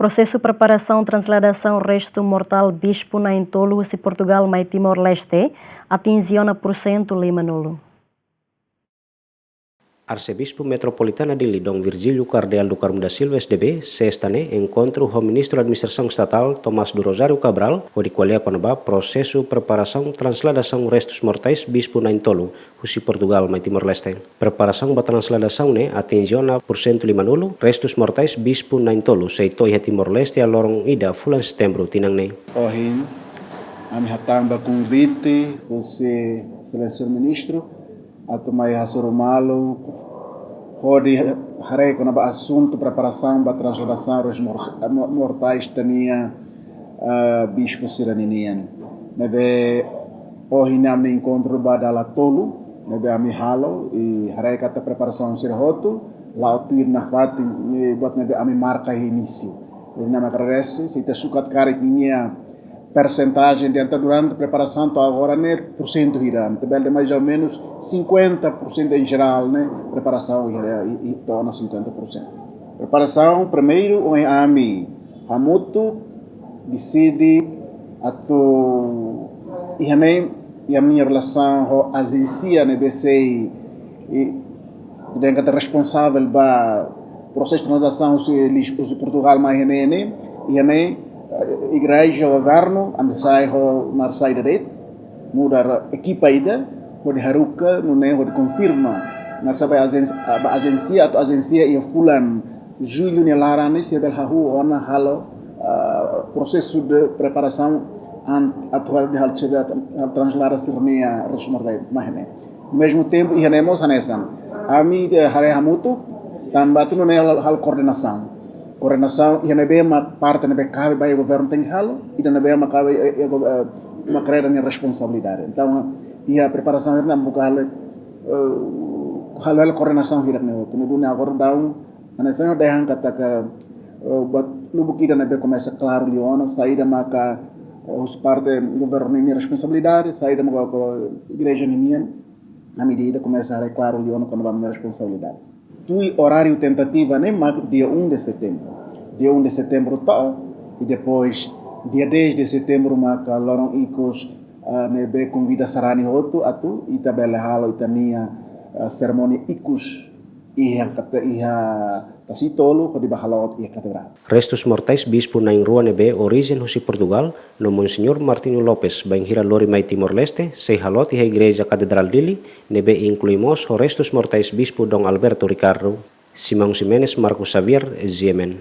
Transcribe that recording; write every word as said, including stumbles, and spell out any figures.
Prosesu preparasaun transladasaun restu mortál Bispu na'in-tolu husi Portugal mai Timor-Leste atinje ona pursentu lima-nulu. Arsebispu Metropolitana Dili, Dom Virgílio Cardeal do Carmo da Silva, S D B, sesta ne'e enkontru ho Ministru Administrasaun Estatál, Tomás do Rosário Cabral, hodi ko'alia kona-ba prosesu preparasaun transladasaun restus mortais Bispu na'in-tolu husi Portugal mai Timor-Leste. Preparasaun ba transladasaun ne'e atinje ona pursentu lima-nulu, restus mortais Bispu na'in-tolu sei to'o iha Timor-Leste iha loron ida fulan Setembru tinan ne'e. Ohin, ami hatán ba konvite husi Exelénsia Ministru atu mai hasoru malu hodi haree kona-ba asuntu preparasaun ba transladasaun restus mor-, mo-, mortais ita-nia, ah, bispu sira ninian. Ne'ebé ohin ami enkontru ba dala tolu, ne'ebé ami halo, i haree katak preparasaun sira hotu la'o tuir nafatin, i buat ne'ebé ami marka iha inísiu. Jadi ami agradese, se ita sukat karik ninia persentajen de anta durante preparasaun to'o agora ne'e pursentu hira, entaun bele mais ou menus cinquenta por cento em geral ne'e, preparasaun hira, i, i to'o ona cinquenta por cento. Preparasaun primeiru, ohin ami hamutuk deside atu iha ne'e, iha ami-nia relasaun ho ajénsia ne'ebé sei, i, ita dehan katak responsavel ba prosesu transladasaun husi Lis-, husi Portugal mai iha ne'e ne'e, iha ne'e, eh, igreja, governu, ami sai ho naran saida de'it, nu'udar ekipa ida, hodi haruka, nune'e hodi konfirma, naran sá ba ajéns-, ba ajénsia, atu ajénsia iha fulan Jullu nia laran ne'e sira bele hahú ona halo, ah, prosesu de preparasaun an-, atu halo de halo sira halo translada sira-nia restus mortais mai iha ne'e. Mezmu tempu, iha ne'e mós hanesan. Ami, eh, haree hamutuk, tanba atu nune'e halo, halo koordenasaun. Koordenasaun, iha ne'ebé mak parte ne'ebé kabe ba iha governu tenke halo, ida ne'ebé mak kabe, eh, eh, go-, eh, mak kreda nia responsabilidade. Entaun, iha preparasaun ne'e ami buka halo, eh, halo, halo koordenasaun hirak ne'e hotu. Nune'e agora daudaun, hanesan dehan katak, eh, buat lubuk ida ne'ebé komesa klaru liu ona, saida maka, eh, husi parte governu nia responsabilidade, saida maka ho igreja ninian, ami ida-idak komesa haree klaru liu ona kona-ba ami-nia responsabilidade. Tuir oráriu tentativa ne'e mak dia um de setembro. Dia um de setembro to'o, i depois dia dez de setembro maka loron ikus, ah, ne'ebé konvida sarani hotu atu ita bele halo ita-nia, ah, serimónia ikus iha kate-, iha Tasitolu hodi ba halo iha katedrál. Restus mortais Bispu na'in-rua ne'ebé orijen husi Portugal, no Monseñór Martinho Lopes, bainhira lori mai Timor-Leste, sei halo iha Igreja Katedrál Dili, ne'ebé inklui mós ho restus mortais Bispu Dom Alberto Ricardo. Simão Ximenes, Marcos Xavier, G M N.